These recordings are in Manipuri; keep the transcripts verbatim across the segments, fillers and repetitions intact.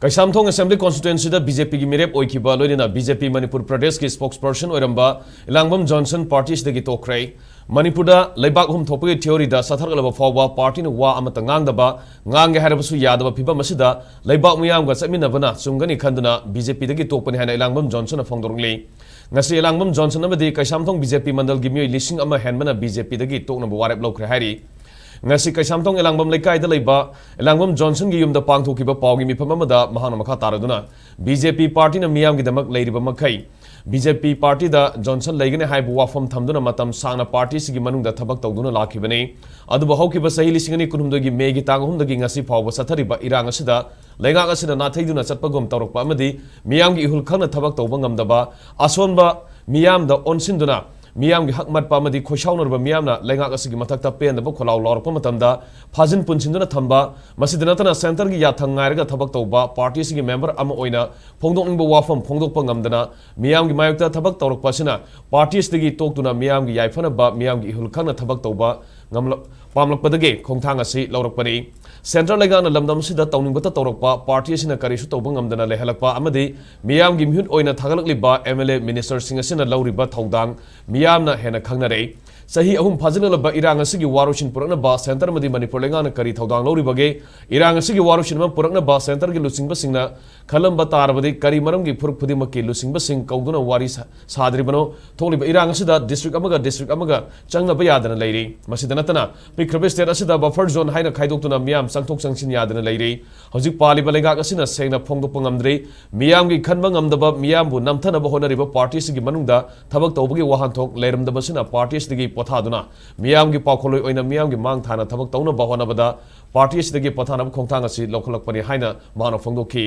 ꯀꯩꯁꯥꯝꯊꯣꯡ ꯑꯦꯁꯦꯝꯕ꯭ꯂꯤ ꯀꯣꯟꯁꯇꯤꯇ꯭ꯋꯦꯟꯁꯤꯗ ꯕꯤ ꯖꯦ ꯄꯤꯒꯤ ꯃꯤꯔꯦꯞ ꯑꯣꯏꯈꯤꯕ, ꯂꯣꯏꯅꯅ ꯕꯤ ꯖꯦ ꯄꯤ ꯃꯅꯤꯄꯨꯔ ꯄ꯭ꯔꯗꯦꯁꯀꯤ ꯁ꯭ꯄꯣꯛꯁꯄꯔꯁꯟ ꯑꯣꯏꯔꯝꯕ ꯏꯂꯥꯡꯕꯝ ꯖꯣꯟꯁꯟ ꯄꯥꯔꯇꯤꯁꯤꯗꯒꯤ ꯇꯣꯛꯈ꯭ꯔꯦ꯫ ꯃꯅꯤꯄꯨꯔꯗ ꯂꯩꯕꯥꯛ ꯑꯍꯨꯝ ꯊꯣꯛꯄꯒꯤ ꯊꯤꯑꯣꯔꯤꯗ ꯆꯠꯊꯔꯛꯂꯕ ꯐꯥꯎꯕ ꯄꯥꯔꯇꯤꯅ ꯋꯥ ꯑꯃꯠꯇ ꯉꯥꯡꯗꯕ, ꯉꯥꯡꯒꯦ ꯍꯥꯏꯔꯕꯁꯨ ꯌꯥꯗꯕ ꯐꯤꯚꯝ ꯑꯁꯤꯗ ꯂꯩꯕꯥꯛ ꯃꯤꯌꯥꯝꯒ ꯆꯠꯃꯤꯟꯅꯕꯅ ꯆꯨꯝꯒꯅꯤ ꯈꯟꯗꯨꯅ ꯕꯤ ꯖꯦ ꯄꯤꯗꯒꯤ ꯇꯣꯛꯄꯅꯤ ꯍꯥꯏꯅ ꯏꯂꯥꯡꯕꯝ ꯖꯣꯟꯁꯟꯅ ꯐꯣꯡꯗꯣꯔꯛꯂꯤ꯫ ꯉꯁꯤ ꯏꯂꯥꯡꯕꯝ ꯖꯣꯟꯁꯟ ꯑꯃꯗꯤ ꯀꯩꯁꯥꯝꯊꯣꯡ ꯕꯤ ꯖꯦ ꯄꯤ ꯃꯟꯗꯜꯒꯤ ꯃꯤꯑꯣꯏ ꯂꯤꯁꯤꯡ ꯑꯃ ꯍꯦꯟꯕꯅ ꯕꯤ ꯖꯦ ꯄꯤꯗꯒꯤ ꯇꯣꯛꯅꯕ ꯋꯥꯔꯦꯞ ꯂꯧꯈ꯭ꯔꯦ ꯍꯥꯏꯔꯤ꯫ ꯉꯁꯤ ꯀꯩꯁꯥꯝꯊꯣꯡ ꯏꯂꯥꯡꯕꯝ ꯂꯩꯀꯥꯏꯗ ꯂꯩꯕ ꯏꯂꯥꯡꯕꯝ ꯖꯣꯟꯁꯟꯒꯤ ꯌꯨꯝꯗ ꯄꯥꯡꯊꯣꯛꯈꯤꯕ ꯄꯥꯎꯒꯤ ꯃꯤꯐꯝ ꯑꯃꯗ ꯃꯍꯥꯛꯅ ꯃꯈꯥ ꯇꯥꯔꯗꯨꯅ, ꯕꯤ ꯖꯦ ꯄꯤ ꯄꯥꯔꯇꯤꯅ ꯃꯤꯌꯥꯝꯒꯤꯗꯃꯛ ꯂꯩꯔꯤꯕ ꯃꯈꯩ ꯕꯤ ꯖꯦ ꯄꯤ ꯄꯥꯔꯇꯤꯗ ꯖꯣꯟꯁꯟ ꯂꯩꯒꯅꯤ ꯍꯥꯏꯕ ꯋꯥꯐꯝ ꯊꯝꯗꯨꯅ ꯃꯇꯝ ꯁꯥꯡꯅ ꯄꯥꯔꯇꯤ ꯑꯁꯤꯒꯤ ꯃꯅꯨꯡꯗ ꯊꯕꯛ ꯇꯧꯗꯨꯅ ꯂꯥꯛꯈꯤꯕꯅꯤ꯫ ꯑꯗꯨꯕꯨ ꯍꯧꯈꯤꯕ ꯆꯍꯤ ꯂꯤꯁꯤꯡ ꯑꯅꯤ ꯀꯨꯟꯍꯨꯝꯗꯣꯏꯒꯤ ꯃꯦꯒꯤ ꯇꯥꯡ ꯑꯍꯨꯝꯗꯒꯤ ꯉꯁꯤ ꯐꯥꯎꯕ ꯆꯠꯊꯔꯤꯕ ꯏꯔꯥꯡ ꯑꯁꯤꯗ ꯂꯩꯉꯥꯛ ꯑꯁꯤꯅ ꯅꯥꯊꯩꯗꯨꯅ ꯆꯠꯄꯒꯨꯝ ꯇꯧꯔꯛꯄ ꯑꯃꯗꯤ ꯃꯤꯌꯥꯝꯒꯤ ꯏꯍꯨꯜ ꯈꯪꯅ ꯊꯕꯛ ꯇꯧꯕ ꯉꯝꯗꯕ, ꯑꯁꯣꯟꯕ ꯃꯤꯌꯥꯝꯗ ꯑꯣꯟꯁꯤꯟꯗꯨꯅ ꯃꯤꯌꯥꯝꯒꯤ ꯍꯛ ꯃꯠꯄ ꯑꯃꯗꯤ ꯈꯣꯏꯁꯥꯎꯅꯔꯕ ꯃꯤꯌꯥꯝꯅ ꯂꯩꯉꯥꯛ ꯑꯁꯤꯒꯤ ꯃꯊꯛꯇ ꯄꯦꯟꯗꯕ ꯈꯣꯜꯂꯥꯎ ꯂꯥꯎꯔꯛꯄ ꯃꯇꯝꯗ ꯐꯥꯖꯤꯟ ꯄꯨꯟꯁꯤꯟꯗꯨꯅ ꯊꯝꯕ, ꯃꯁꯤꯗ ꯅꯠꯇꯅ ꯁꯦꯟꯇꯔꯒꯤ ꯌꯥꯊꯪ ꯉꯥꯏꯔꯒ ꯊꯕꯛ ꯇꯧꯕ ꯄꯥꯔꯇꯤ ꯑꯁꯤꯒꯤ ꯃꯦꯝꯕꯔ ꯑꯃ ꯑꯣꯏꯅ ꯐꯣꯡꯗꯣꯛꯅꯤꯡꯕ ꯋꯥꯐꯝ ꯐꯣꯡꯗꯣꯛꯄ ꯉꯝꯗꯅ ꯃꯤꯌꯥꯝꯒꯤ ꯃꯥꯌꯣꯛꯇ ꯊꯕꯛ ꯇꯧꯔꯛꯄ ꯑꯁꯤꯅ ꯄꯥꯔꯇꯤ ꯑꯁꯤꯗꯒꯤ ꯇꯣꯛꯇꯨꯅ ꯃꯤꯌꯥꯝꯒꯤ ꯌꯥꯏꯐꯅꯕ, ꯃꯤꯌꯥꯝꯒꯤ ꯏꯍꯨꯜ ꯈꯪꯅ ꯊꯕꯛ ꯇꯧꯕ ꯉꯝꯂ-, ꯄꯥꯝꯂꯛꯄꯗꯒꯤ ꯈꯣꯡꯊꯥꯡ ꯑꯁꯤ ꯂꯧꯔꯛꯄꯅꯤ꯫ ꯁꯦꯟꯇ꯭ꯔꯦꯜ ꯂꯩꯉꯥꯛꯅ ꯂꯝꯗꯝ ꯑꯁꯤꯗ ꯇꯧꯅꯤꯡꯕꯇ ꯇꯧꯔꯛꯄ, ꯄꯥꯔꯇꯤ ꯑꯁꯤꯅ ꯀꯔꯤꯁꯨ ꯇꯧꯕ ꯉꯝꯗꯅ ꯂꯩꯍꯜꯂꯛꯄ ꯑꯃꯗꯤ ꯃꯤꯌꯥꯝꯒꯤ ꯃꯤꯍꯨꯠ ꯑꯣꯏꯅ ꯊꯥꯒꯠꯂꯛꯂꯤꯕ ꯑꯦꯝ ꯑꯦꯜ ꯑꯦ, ꯃꯤꯅꯤꯁꯇꯔꯁꯤꯡ ꯑꯁꯤꯅ ꯂꯧꯔꯤꯕ ꯊꯧꯗꯥꯡ ꯃꯤꯌꯥꯝꯅ ꯍꯦꯟꯅ ꯈꯪꯅꯔꯦ꯫ ꯆꯍꯤ ꯑꯍꯨꯝ ꯐꯥꯖꯤꯜꯂꯛꯂꯕ ꯏꯔꯥꯡ ꯑꯁꯤꯒꯤ ꯋꯥꯔꯣꯏꯁꯤꯟ ꯄꯨꯔꯛꯅꯕ ꯁꯦꯟꯇꯔ ꯑꯃꯗꯤ ꯃꯅꯤꯄꯨꯔ ꯂꯩꯉꯥꯛꯅ ꯀꯔꯤ ꯊꯧꯗꯥꯡ ꯂꯧꯔꯤꯕꯒꯦ? ꯏꯔꯥꯡ ꯑꯁꯤꯒꯤ ꯋꯥꯔꯣꯏꯁꯤꯟ ꯑꯃ ꯄꯨꯔꯛꯅꯕ ꯁꯦꯟꯇꯔꯒꯤ ꯂꯨꯆꯤꯡꯕꯁꯤꯡꯅ ꯈꯜꯂꯝꯕ ꯇꯥꯔꯕꯗꯤ ꯀꯔꯤ ꯃꯔꯝꯒꯤ ꯐꯨꯔꯨꯞ ꯈꯨꯗꯤꯡꯃꯛꯀꯤ ꯂꯨꯆꯤꯡꯕꯁꯤꯡ ꯀꯧꯗꯨꯅ ꯋꯥꯔꯤ ꯁꯥ-, ꯁꯥꯗ꯭ꯔꯤꯕꯅꯣ? ꯊꯣꯛꯂꯤꯕ ꯏꯔꯥꯡ ꯑꯁꯤꯗ ꯗꯤꯁꯇ꯭ꯔꯤꯛ ꯑꯃꯒ ꯗꯤꯁꯇ꯭ꯔꯤꯛ ꯑꯃꯒ ꯆꯪꯅꯕ ꯌꯥꯗꯅ ꯂꯩꯔꯤ꯫ ꯃꯁꯤꯗ ꯅꯠꯇꯅ ꯄꯤꯛꯈ꯭ꯔꯕ ꯁ꯭ꯇꯦꯠ ꯑꯁꯤꯗ ꯕꯐꯔ ꯖꯣꯟ ꯍꯥꯏꯅ ꯈꯥꯏꯗꯣꯛꯇꯨꯅ ꯃꯤꯌꯥꯝ ꯆꯪꯊꯣꯛ ꯆꯪꯁꯤꯟ ꯌꯥꯗꯅ ꯂꯩꯔꯤ꯫ ꯍꯧꯖꯤꯛ ꯄꯥꯜꯂꯤꯕ ꯂꯩꯉꯥꯛ ꯑꯁꯤꯅ ꯁꯦꯡꯅ ꯐꯣꯡꯗꯣꯛꯄ ꯉꯝꯗ꯭ꯔꯤ꯫ ꯃꯤꯌꯥꯝꯒꯤ ꯈꯟꯕ ꯉꯝꯗꯕ, ꯃꯤꯌꯥꯝꯕꯨ ꯅꯝꯊꯅꯕ ꯍꯣꯠꯅꯔꯤꯕ ꯄꯥꯔꯇꯤ ꯑꯁꯤꯒꯤ ꯃꯅꯨꯡꯗ ꯊꯕꯛ ꯇꯧꯕꯒꯤ ꯋꯥꯍꯟꯊꯣꯛ ꯂꯩꯔꯝꯗꯕꯁꯤꯅ ꯄꯥꯔꯇꯤ ꯑꯁꯤꯗꯒꯤ ꯄꯣꯊꯥꯗꯨꯅ ꯃꯤꯌꯥꯝꯒꯤ ꯄꯥꯎꯈꯣꯜꯂꯣꯏ ꯑꯣꯏꯅ ꯃꯤꯌꯥꯝꯒꯤ ꯃꯥꯡ ꯊꯥꯅ ꯊꯕꯛ ꯇꯧꯅꯕ ꯍꯣꯠꯅꯕꯗ ꯄꯥꯔꯇꯤ ꯑꯁꯤꯗꯒꯤ ꯄꯣꯊꯥꯅꯕ ꯈꯣꯡꯊꯥꯡ ꯑꯁꯤ ꯂꯧꯈꯠꯂꯛꯄꯅꯤ ꯍꯥꯏꯅ ꯃꯍꯥꯛꯅ ꯐꯣꯡꯗꯣꯛꯈꯤ꯫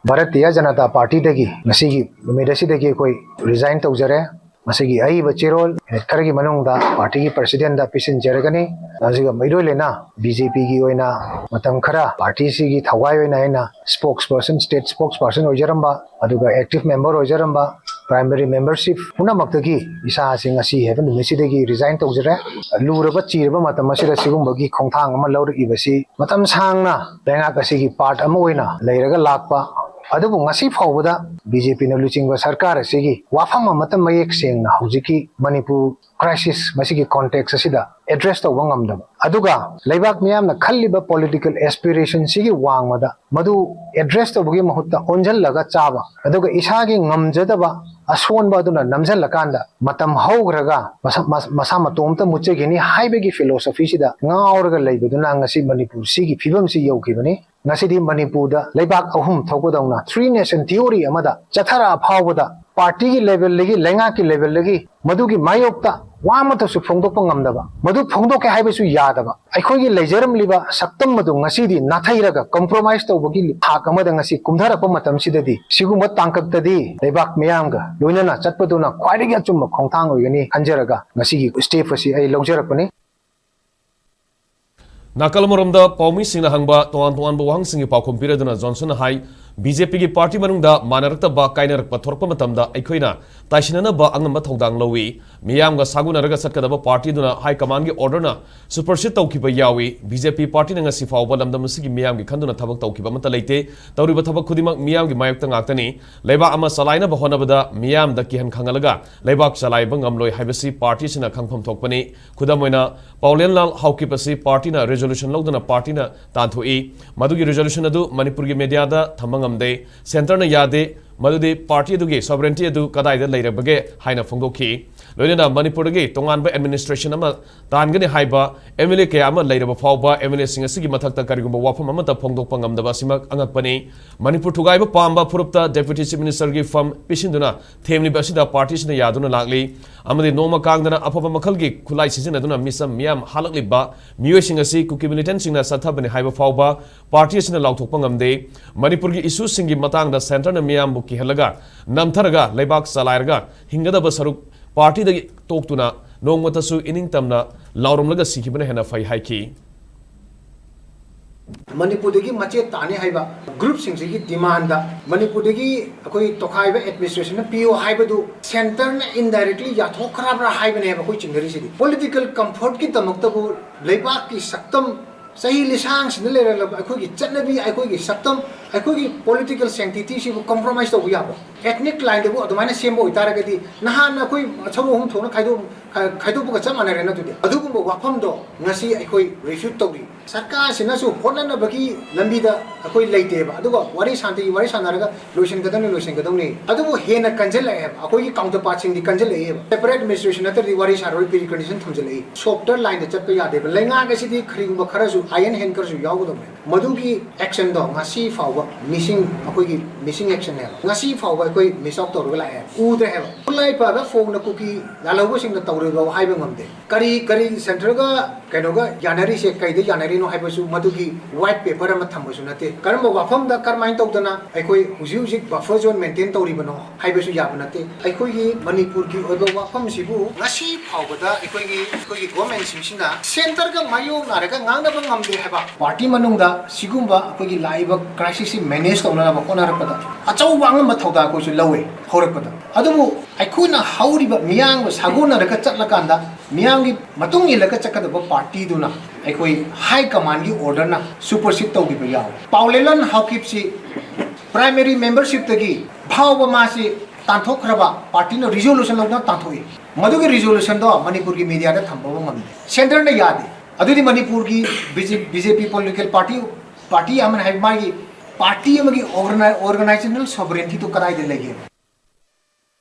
ꯚꯥꯔꯇꯤꯌ ꯖꯅꯇꯥ ꯄꯥꯔꯇꯤꯗꯒꯤ ꯉꯁꯤꯒꯤ ꯅꯨꯃꯤꯠ ꯑꯁꯤꯗꯒꯤ ꯑꯩꯈꯣꯏ ꯔꯤꯖꯥꯏꯟ ꯇꯧꯖꯔꯦ꯫ ꯃꯁꯤꯒꯤ ꯑꯏꯕ ꯆꯦꯔꯣꯜ ꯃꯤꯅꯤꯠ ꯈꯔꯒꯤ ꯃꯅꯨꯡꯗ ꯄꯥꯔꯇꯤꯒꯤ ꯄ꯭ꯔꯁꯤꯗꯦꯟꯗ ꯄꯤꯁꯤꯟꯖꯔꯒꯅꯤ꯫ ꯑꯁꯤꯒ ꯃꯩꯔꯣꯏ ꯂꯩꯅ ꯕꯤ ꯖꯦ ꯄꯤꯒꯤ ꯑꯣꯏꯅ ꯃꯇꯝ ꯈꯔ ꯄꯥꯔꯇꯤꯁꯤꯒꯤ ꯊꯋꯥꯏ ꯑꯣꯏꯅ ꯑꯩꯅ ꯁ꯭ꯄꯣꯛꯁ ꯄꯔꯁꯟ, ꯁ꯭ꯇꯦꯠ ꯁ꯭ꯄꯣꯛꯁ ꯄꯔꯁꯟ ꯑꯣꯏꯖꯔꯝꯕ, ꯑꯗꯨꯒ ꯑꯦꯛꯇꯤꯚ ꯃꯦꯝꯕꯔ ꯑꯣꯏꯖꯔꯝꯕ, ꯄ꯭ꯔꯥꯏꯃꯔꯤ ꯃꯦꯝꯕꯔꯁꯤꯞ ꯄꯨꯝꯅꯃꯛꯇꯒꯤ ꯏꯁꯥꯁꯤ ꯉꯁꯤ ꯍꯥꯏꯕ ꯅꯨꯃꯤꯠꯁꯤꯗꯒꯤ ꯔꯤꯖꯥꯏꯟ ꯇꯧꯖꯔꯦ꯫ ꯂꯨꯔꯕ ꯆꯤꯔꯕ ꯃꯇꯝ ꯑꯁꯤꯗ ꯁꯤꯒꯨꯝꯕꯒꯤ ꯈꯣꯡꯊꯥꯡ ꯑꯃ ꯂꯧꯔꯛꯏꯕꯁꯤ ꯃꯇꯝ ꯁꯥꯡꯅ ꯂꯩꯉꯥꯛ ꯑꯁꯤꯒꯤ ꯄꯥꯔꯠ ꯑꯃ ꯑꯣꯏꯅ ꯂꯩꯔꯒ ꯂꯥꯛꯄ, ꯑꯗꯨꯕꯨ ꯉꯁꯤ ꯐꯥꯎꯕꯗ ꯕꯤ ꯖꯦ ꯄꯤꯅ ꯂꯨꯆꯤꯡꯕ ꯁꯔꯀꯥꯔ ꯑꯁꯤꯒꯤ ꯋꯥꯐꯝ ꯑꯃꯠꯇ ꯃꯌꯦꯛ ꯁꯦꯡꯅ ꯍꯧꯖꯤꯛꯀꯤ ꯃꯅꯤꯄꯨꯔ ꯀ꯭ꯔꯥꯏꯁꯤꯁ ꯃꯁꯤꯒꯤ ꯀꯣꯟꯇꯦꯛꯁ ꯑꯁꯤꯗ ꯑꯦꯗ꯭ꯔꯦꯁ ꯇꯧꯕ ꯉꯝꯗꯕ, ꯑꯗꯨꯒ ꯂꯩꯕꯥꯛ ꯃꯤꯌꯥꯝꯅ ꯈꯜꯂꯤꯕ ꯄꯣꯂꯤꯇꯤꯀꯦꯜ ꯑꯦꯁꯄꯤꯔꯦꯁꯟꯁꯤꯒꯤ ꯋꯥꯡꯃꯗ ꯃꯗꯨ ꯑꯦꯗ꯭ꯔꯦꯁ ꯇꯧꯕꯒꯤ ꯃꯍꯨꯠꯇ ꯑꯣꯟꯁꯤꯜꯂꯒ ꯆꯥꯕ, ꯑꯗꯨꯒ ꯏꯁꯥꯒꯤ ꯉꯝꯖꯗꯕ ꯑꯁꯣꯟꯕ ꯑꯗꯨꯅ ꯅꯝꯁꯤꯜꯂꯀꯥꯟꯗ ꯃꯇꯝ ꯍꯧꯈ꯭ꯔꯒ ꯃꯁꯥ, ꯃꯁꯥ, ꯃꯁꯥ ꯃꯇꯣꯝꯇ ꯃꯨꯠꯆꯈꯤꯅꯤ ꯍꯥꯏꯕꯒꯤ ꯐꯤꯂꯣꯁꯣꯐꯤꯁꯤꯗ ꯉꯥꯎꯔꯒ ꯂꯩꯕꯗꯨꯅ ꯉꯁꯤ ꯃꯅꯤꯄꯨꯔ ꯁꯤꯒꯤ ꯐꯤꯕꯝꯁꯤ ꯌꯧꯈꯤꯕꯅꯤ꯫ ꯉꯁꯤꯗꯤ ꯃꯅꯤꯄꯨꯔꯗ ꯂꯩꯕꯥꯛ ꯑꯍꯨꯝ ꯊꯣꯛꯄꯗꯧꯅ ꯊ꯭ꯔꯤ ꯅꯦꯁꯟ ꯊꯤꯑꯣꯔꯤ ꯑꯃꯗ ꯆꯠꯊꯔꯛꯑ ꯐꯥꯎꯕꯗ ꯄꯥꯔꯇꯤꯒꯤ ꯂꯦꯚꯦꯜꯗꯒꯤ, ꯂꯩꯉꯥꯛꯀꯤ ꯂꯦꯚꯦꯜꯗꯒꯤ ꯃꯗꯨꯒꯤ ꯃꯥꯌꯣꯛꯇ ꯋꯥ ꯑꯃꯠꯇꯁꯨ ꯐꯣꯡꯗꯣꯛꯄ ꯉꯝꯗꯕ, ꯃꯗꯨ ꯐꯣꯡꯗꯣꯛꯀꯦ ꯍꯥꯏꯕꯁꯨ ꯌꯥꯗꯕ, ꯑꯩꯈꯣꯏꯒꯤ ꯂꯩꯖꯔꯝꯂꯤꯕ ꯁꯛꯇꯝ ꯑꯗꯨ ꯉꯁꯤꯗꯤ ꯅꯥꯊꯩꯔꯒ ꯀꯝꯄ꯭ꯔꯣꯃꯥꯏꯁ ꯇꯧꯕꯒꯤ ꯊꯥꯛ ꯑꯃꯗ ꯉꯁꯤ ꯀꯨꯝꯊꯔꯛꯄ ꯃꯇꯝꯁꯤꯗꯗꯤ ꯁꯤꯒꯨꯝꯕ ꯇꯥꯡꯀꯛꯇꯗꯤ ꯂꯩꯕꯥꯛ ꯃꯤꯌꯥꯝꯒ ꯂꯣꯏꯅꯅ ꯆꯠꯄꯗꯨꯅ ꯈ꯭ꯋꯥꯏꯗꯒꯤ ꯑꯆꯨꯝꯕ ꯈꯣꯡꯊꯥꯡ ꯑꯣꯏꯒꯅꯤ ꯈꯟꯖꯔꯒ ꯉꯁꯤꯒꯤ ꯁ꯭ꯇꯦꯞ ꯑꯁꯤ ꯑꯩ ꯂꯧꯖꯔꯛꯄꯅꯤ꯫ ꯅꯥꯀꯜ ꯑꯃꯔꯣꯝꯗ ꯄꯥꯎꯃꯤꯁꯤꯡꯅ ꯍꯪꯕ ꯇꯣꯉꯥꯟ ꯇꯣꯉꯥꯟꯕ ꯋꯥꯍꯪꯁꯤꯡꯒꯤ ꯄꯥꯎꯈꯨꯝ ꯄꯤꯔꯗꯨꯅ ꯖꯣꯟꯁꯟꯅ ꯍꯥꯏ, ꯕꯤ ꯖꯦ ꯄꯤꯒꯤ ꯄꯥꯔꯇꯤ ꯃꯅꯨꯡꯗ ꯃꯥꯟꯅꯔꯛꯇꯕ ꯀꯥꯏꯅꯔꯛꯄ ꯊꯣꯔꯛꯄ ꯃꯇꯝꯗ ꯑꯩꯈꯣꯏꯅ ꯇꯥꯏꯁꯤꯟꯅꯅꯕ ꯑꯉꯝꯕ ꯊꯧꯗꯥꯡ ꯂꯧꯏ꯫ ꯃꯤꯌꯥꯝꯒ ꯁꯥꯒꯣꯟꯅꯔꯒ ꯆꯠꯀꯗꯕ ꯄꯥꯔꯇꯤꯗꯨꯅ ꯍꯥꯏ ꯀꯃꯥꯟꯒꯤ ꯑꯣꯔꯗꯔꯅ ꯁꯨꯄꯔꯁꯤꯠ ꯇꯧꯈꯤꯕ ꯌꯥꯎꯏ꯫ ꯕꯤ ꯖꯦ ꯄꯤ ꯄꯥꯔꯇꯤꯅ ꯉꯁꯤ ꯐꯥꯎꯕ ꯂꯝꯗꯝ ꯑꯁꯤꯒꯤ ꯃꯤꯌꯥꯝꯒꯤ ꯈꯟꯗꯨꯅ ꯊꯕꯛ ꯇꯧꯈꯤꯕ ꯑꯃꯠꯇ ꯂꯩꯇꯦ꯫ ꯇꯧꯔꯤꯕ ꯊꯕꯛ ꯈꯨꯗꯤꯡꯃꯛ ꯃꯤꯌꯥꯝꯒꯤ ꯃꯥꯌꯣꯛꯇ ꯉꯥꯛꯇꯅꯤ꯫ ꯂꯩꯕꯥꯛ ꯑꯃ ꯆꯂꯥꯏꯅꯕ ꯍꯣꯠꯅꯕꯗ ꯃꯤꯌꯥꯝꯗ ꯀꯤꯍꯟ ꯈꯪꯍꯜꯂꯒ ꯂꯩꯕꯥꯛ ꯆꯂꯥꯏꯕ ꯉꯝꯂꯣꯏ ꯍꯥꯏꯕꯁꯤ ꯄꯥꯔꯇꯤ ꯑꯁꯤꯅ ꯈꯪꯐꯝ ꯊꯣꯛꯄꯅꯤ꯫ ꯈꯨꯗꯝ ꯑꯣꯏꯅ, ꯄꯥꯎꯂꯦꯟꯂꯥꯜ ꯍꯥꯎꯀꯤꯞ ꯑꯁꯤ ꯄꯥꯔꯇꯤꯅ ꯔꯤꯖꯣꯂꯨꯁꯟ ꯂꯧꯗꯨꯅ ꯄꯥꯔꯇꯤꯅ ꯇꯥꯟꯊꯣꯛꯏ꯫ ꯃꯗꯨꯒꯤ ꯔꯤꯖꯣꯂꯨꯁꯟ ꯑꯗꯨ ꯃꯅꯤꯄꯨꯔꯒꯤ ꯃꯦꯗꯤꯌꯥꯗ ꯊꯝꯕ ꯉꯝꯗꯦ꯫ ꯁꯦꯟꯇꯔꯅ ꯌꯥꯗꯦ꯫ ꯃꯗꯨꯗꯤ ꯄꯥꯔꯇꯤ ꯑꯗꯨꯒꯤ ꯁꯣꯚꯔꯦꯟꯇꯤ ꯑꯗꯨ ꯀꯗꯥꯏꯗ ꯂꯩꯔꯕꯒꯦ ꯍꯥꯏꯅ ꯐꯣꯡꯗꯣꯛꯈꯤ꯫ ꯂꯣꯏꯅꯅ ꯃꯅꯤꯄꯨꯔꯗꯒꯤ ꯇꯣꯉꯥꯟꯕ ꯑꯦꯗꯃꯤꯅꯤꯁꯇ꯭ꯔꯦꯁꯟ ꯑꯃ ꯇꯥꯟꯒꯅꯤ ꯍꯥꯏꯕ ꯑꯦꯝ ꯑꯦꯜ ꯑꯦ ꯀꯌꯥ ꯑꯃ ꯂꯩꯔꯕ ꯐꯥꯎꯕ ꯑꯦꯝ ꯑꯦꯜ ꯑꯦꯁꯤꯡ ꯑꯁꯤꯒꯤ ꯃꯊꯛꯇ ꯀꯔꯤꯒꯨꯝꯕ ꯋꯥꯐꯝ ꯑꯃꯠꯇ ꯐꯣꯡꯗꯣꯛꯄ ꯉꯝꯗꯕ ꯑꯁꯤꯃꯛ ꯑꯉꯛꯄꯅꯤ꯫ ꯃꯅꯤꯄꯨꯔ ꯊꯨꯒꯥꯏꯕ ꯄꯥꯝꯕ ꯐꯨꯔꯨꯞꯇ ꯗꯦꯄ꯭ꯌꯨꯇꯤ ꯆꯤꯐ ꯃꯤꯅꯤꯁꯇꯔꯒꯤ ꯐꯝ ꯄꯤꯁꯤꯟꯗꯨꯅ ꯊꯦꯝꯂꯤꯕ ꯑꯁꯤꯗ ꯄꯥꯔꯇꯤꯁꯤꯅ ꯌꯥꯗꯨꯅ ꯂꯥꯛꯂꯤ꯫ ꯑꯃꯗꯤ ꯅꯣꯡꯃ ꯀꯥꯡꯗꯅ ꯑꯐꯕ ꯃꯈꯜꯒꯤ ꯈꯨꯠꯂꯥꯏ ꯁꯤꯖꯤꯟꯅꯗꯨꯅ ꯃꯤꯆꯝ ꯃꯤꯌꯥꯝ ꯍꯥꯠꯂꯛꯂꯤꯕ ꯃꯤꯑꯣꯏꯁꯤꯡ ꯑꯁꯤ ꯀꯨꯀꯤ ꯃꯤꯂꯤꯇꯦꯟꯁꯤꯡꯅ ꯆꯠꯊꯕꯅꯤ ꯍꯥꯏꯕ ꯐꯥꯎꯕ ꯄꯥꯔꯇꯤ ꯑꯁꯤꯅ ꯂꯥꯎꯊꯣꯛꯄ ꯉꯝꯗꯦ꯫ ꯃꯅꯤꯄꯨꯔꯒꯤ ꯏꯁꯨꯁꯤꯡꯒꯤ ꯃꯇꯥꯡꯗ ꯁꯦꯟꯇꯔꯅ ꯃꯤꯌꯥꯝꯕꯨ ꯀꯤꯍꯜꯂꯒ ꯅꯝꯊꯔꯒ ꯂꯩꯕꯥꯛ ꯆꯂꯥꯏꯔꯒ ꯍꯤꯡꯒꯗꯕ ꯁꯔꯨꯛ ꯄꯥꯔꯇꯤꯗꯒꯤ ꯇꯣꯛꯇꯨꯅ ꯅꯣꯡꯃꯇꯁꯨ ꯏꯅꯤꯡꯇꯝꯅ ꯂꯥꯎꯔꯝꯂꯒ ꯁꯤꯈꯤꯕꯅ ꯍꯦꯟꯅ ꯐꯩ ꯍꯥꯏꯈꯤ꯫ ꯃꯅꯤꯄꯨꯔꯗꯒꯤ ꯃꯆꯦꯠ ꯇꯥꯅꯤ ꯍꯥꯏꯕ ꯒ꯭ꯔꯨꯞꯁꯤꯡꯁꯤꯒꯤ ꯗꯤꯃꯥꯟꯗ ꯃꯅꯤꯄꯨꯔꯗꯒꯤ ꯑꯩꯈꯣꯏ ꯇꯣꯈꯥꯏꯕ ꯑꯦꯗꯃꯤꯅꯤꯁꯇ꯭ꯔꯦꯁꯟꯅ ꯄꯤꯌꯣ ꯍꯥꯏꯕꯗꯨ ꯁꯦꯟꯇꯔꯅ ꯏꯟꯗꯥꯏꯔꯦꯛꯂꯤ ꯌꯥꯊꯣꯛꯈ꯭ꯔꯕ꯭ꯔꯥ ꯍꯥꯏꯕꯅꯦꯕ ꯑꯩꯈꯣꯏ ꯆꯤꯡꯅꯔꯤꯁꯤꯗꯤ꯫ ꯄꯣꯂꯤꯇꯤꯀꯦꯜ ꯀꯝꯐꯣꯔꯠꯀꯤꯗꯃꯛꯇꯕꯨ ꯂꯩꯕꯥꯛꯀꯤ ꯁꯛꯇꯝ ꯆꯍꯤ ꯂꯤꯁꯥꯡꯁꯤꯗ ꯂꯩꯔꯛꯂꯕ ꯑꯩꯈꯣꯏꯒꯤ ꯆꯠꯅꯕꯤ, ꯑꯩꯈꯣꯏꯒꯤ ꯁꯛꯇꯝ, ꯑꯩꯈꯣꯏꯒꯤ ꯄꯣꯂꯤꯇꯤꯀꯦꯜ ꯁꯦꯡꯇꯤꯇꯤꯁꯤꯕꯨ ꯀꯝꯄ꯭ꯔꯣꯃꯥꯏꯁ ꯇꯧꯕ ꯌꯥꯕ꯭ꯔꯥ? ꯑꯦꯊꯅꯤꯛ ꯂꯥꯏꯟꯗꯕꯨ ꯑꯗꯨꯃꯥꯏꯅ ꯁꯦꯝꯕ ꯑꯣꯏꯇꯥꯔꯒꯗꯤ ꯅꯍꯥꯟ ꯑꯩꯈꯣꯏ ꯁꯔꯨ ꯑꯍꯨꯝ ꯊꯣꯛꯅ ꯈꯥꯏꯗꯣꯛ ꯈꯥꯏꯗꯣꯛꯄꯒ ꯆꯞ ꯃꯥꯟꯅꯔꯦꯅ꯫ ꯑꯗꯨꯗꯤ ꯑꯗꯨꯒꯨꯝꯕ ꯋꯥꯐꯝꯗꯣ ꯉꯁꯤ ꯑꯩꯈꯣꯏ ꯔꯤꯐ꯭ꯌꯨꯠ ꯇꯧꯔꯤ꯫ ꯁꯔꯀꯥꯔꯁꯤꯅꯁꯨ ꯍꯣꯠꯅꯅꯕꯒꯤ ꯂꯝꯕꯤꯗ ꯑꯩꯈꯣꯏ ꯂꯩꯇꯦꯕ꯫ ꯑꯗꯨꯒ ꯋꯥꯔꯤ ꯁꯥꯟꯇꯤꯒꯤ ꯋꯥꯔꯤ ꯁꯥꯟꯅꯔꯒ ꯂꯣꯏꯁꯤꯟꯒꯗꯕꯅꯤ, ꯂꯣꯏꯁꯤꯟꯒꯗꯕꯅꯤ꯫ ꯑꯗꯨꯕꯨ ꯍꯦꯟꯅ ꯀꯟꯁꯤꯜꯂꯛꯑꯦꯕ, ꯑꯩꯈꯣꯏꯒꯤ ꯀꯥꯎꯟꯇꯔ ꯄꯥꯔꯠꯁꯤꯡꯗꯤ ꯀꯟꯁꯤꯜꯂꯛꯑꯦꯕ꯫ ꯁꯦꯄꯔꯦꯠ ꯑꯦꯗꯃꯤꯅꯤꯁꯇ꯭ꯔꯦꯁꯟ ꯅꯠꯇ꯭ꯔꯗꯤ ꯋꯥꯔꯤ ꯁꯥꯔꯣꯏ ꯄ꯭ꯔꯤ ꯀꯟꯗꯤꯁꯟ ꯊꯝꯖꯤꯜꯂꯛꯏ꯫ ꯁꯣꯐꯇꯔ ꯂꯥꯏꯟꯗ ꯆꯠꯄ ꯌꯥꯗꯦꯕ꯫ ꯂꯩꯉꯥꯛ ꯑꯁꯤꯗꯤ ꯀꯔꯤꯒꯨꯝꯕ ꯈꯔꯁꯨ ꯑꯥꯏ ꯑꯦꯟ ꯍꯦꯟ ꯈꯔꯁꯨ ꯌꯥꯎꯒꯗꯕꯅꯦ꯫ ꯃꯗꯨꯒꯤ ꯑꯦꯛꯁꯟꯗꯣ ꯉꯁꯤ ꯐꯥꯎꯕ ꯃꯤꯁꯤꯡ, ꯑꯩꯈꯣꯏꯒꯤ ꯃꯤꯁꯤꯡ ꯑꯦꯛꯁꯟꯅꯦꯕ꯫ ꯉꯁꯤ ꯐꯥꯎꯕ ꯑꯩꯈꯣꯏ ꯃꯤꯁ ꯑꯥꯎꯠ ꯇꯧꯔꯒ ꯂꯥꯛꯑꯦ, ꯎꯗ꯭ꯔꯦ ꯍꯥꯏꯕ꯫ ꯈꯨꯠꯂꯥꯏ ꯄꯥꯏꯕ ꯐꯣꯡꯅ ꯀꯨꯀꯤ ꯂꯥꯜꯍꯧꯕꯁꯤꯡꯅ ꯇꯧꯔꯤꯕ ꯍꯥꯏꯕ ꯉꯝꯗꯦ꯫ ꯀꯔꯤ ꯀꯔꯤ ꯁꯦꯟꯇ꯭ꯔꯒ ꯀꯩꯅꯣꯒ ꯌꯥꯅꯔꯤꯁꯦ, ꯀꯩꯗ ꯌꯥꯅꯔꯤꯅꯣ ꯍꯥꯏꯕꯁꯨ ꯃꯗꯨꯒꯤ ꯋꯥꯏꯠ ꯄꯦꯄꯔ ꯑꯃ ꯊꯝꯕꯁꯨ ꯅꯠꯇꯦ꯫ ꯀꯔꯝꯕ ꯋꯥꯐꯝꯗ ꯀꯔꯝꯍꯥꯏꯅ ꯇꯧꯗꯅ ꯑꯩꯈꯣꯏ ꯍꯧꯖꯤꯛ ꯍꯧꯖꯤꯛ ꯕꯐꯔ ꯖꯣꯟ ꯃꯦꯟꯇꯦꯟ ꯇꯧꯔꯤꯕꯅꯣ ꯍꯥꯏꯕꯁꯨ ꯌꯥꯕ ꯅꯠꯇꯦ꯫ ꯑꯩꯈꯣꯏꯒꯤ ꯃꯅꯤꯄꯨꯔꯒꯤ ꯑꯣꯏꯕ ꯋꯥꯐꯝꯁꯤꯕꯨ ꯉꯁꯤ ꯐꯥꯎꯕꯗ ꯑꯩꯈꯣꯏꯒꯤ, ꯑꯩꯈꯣꯏꯒꯤ ꯒꯣꯔꯃꯦꯟꯁꯤꯡꯁꯤꯅ ꯁꯦꯟꯇꯔꯒ ꯃꯥꯌꯣꯛꯅꯔꯒ ꯉꯥꯡꯅꯕ ꯉꯝꯗꯦ ꯍꯥꯏꯕ꯫ ꯄꯥꯔꯇꯤ ꯃꯅꯨꯡꯗ ꯁꯤꯒꯨꯝꯕ ꯑꯩꯈꯣꯏꯒꯤ ꯂꯥꯛꯏꯕ ꯀ꯭ꯔꯥꯏꯁꯤꯁꯁꯤ ꯃꯦꯅꯦꯖ ꯇꯧꯅꯅꯕ ꯍꯣꯠꯅꯔꯛꯄꯗ ꯑꯆꯧꯕ ꯑꯉꯝꯕ ꯊꯧꯗꯥꯡ ꯑꯩꯈꯣꯏꯁꯨ ꯂꯧꯋꯦ ꯍꯧꯔꯛꯄꯗ꯫ ꯑꯗꯨꯕꯨ ꯑꯩꯈꯣꯏꯅ ꯍꯧꯔꯤꯕ ꯃꯤꯌꯥꯝꯒ ꯁꯥꯒꯣꯟꯅꯔꯒ ꯆꯠꯂꯀꯥꯟꯗ ꯃꯤꯌꯥꯝꯒꯤ ꯃꯇꯨꯡ ꯏꯜꯂꯒ ꯆꯠꯀꯗꯕ ꯄꯥꯔꯇꯤꯗꯨꯅ ꯑꯩꯈꯣꯏ ꯍꯥꯏ ꯀꯃꯥꯟꯒꯤ ꯑꯣꯔꯗꯔꯅ ꯁꯨꯄꯔꯁꯤꯠ ꯇꯧꯈꯤꯕ ꯌꯥꯎꯋꯦ꯫ ꯄꯥꯎꯂꯦꯂꯟ ꯍꯥꯎꯀꯤꯞꯁꯤ ꯄ꯭ꯔꯥꯏꯃꯔꯤ ꯃꯦꯝꯕꯔꯁꯤꯞꯇꯒꯤ ꯐꯥꯎꯕ ꯃꯥꯁꯤ ꯇꯥꯟꯊꯣꯛꯈ꯭ꯔꯕ ꯄꯥꯔꯇꯤꯅ ꯔꯤꯖꯣꯂꯨꯁꯟ ꯂꯧꯗꯨꯅ ꯇꯥꯟꯊꯣꯛꯏ꯫ ꯃꯗꯨꯒꯤ ꯔꯤꯖꯣꯂꯨꯁꯟꯗꯣ ꯃꯅꯤꯄꯨꯔꯒꯤ ꯃꯤꯗꯤꯌꯥꯗ ꯊꯝꯕ ꯉꯝꯗꯦ, ꯁꯦꯟꯇꯔꯅ ꯌꯥꯗꯦ꯫ ꯑꯗꯨꯗꯤ ꯃꯅꯤꯄꯨꯔꯒꯤ ꯕꯤ ꯖꯦ ꯄꯤ ꯄꯣꯂꯤꯇꯤꯀꯦꯜ ꯄꯥꯔꯇꯤ, ꯄꯥꯔꯇꯤ ꯑꯃꯅ ꯍꯥꯏꯕ ꯃꯥꯒꯤ ꯄꯥꯔꯇꯤ ꯑꯃꯒꯤ ꯑꯣꯔꯒꯅꯥꯏꯖꯦꯁꯅꯦꯜ ꯁꯣꯕꯔꯦꯟꯇꯤꯗꯨ ꯀꯗꯥꯏꯗ ꯂꯩꯒꯦ?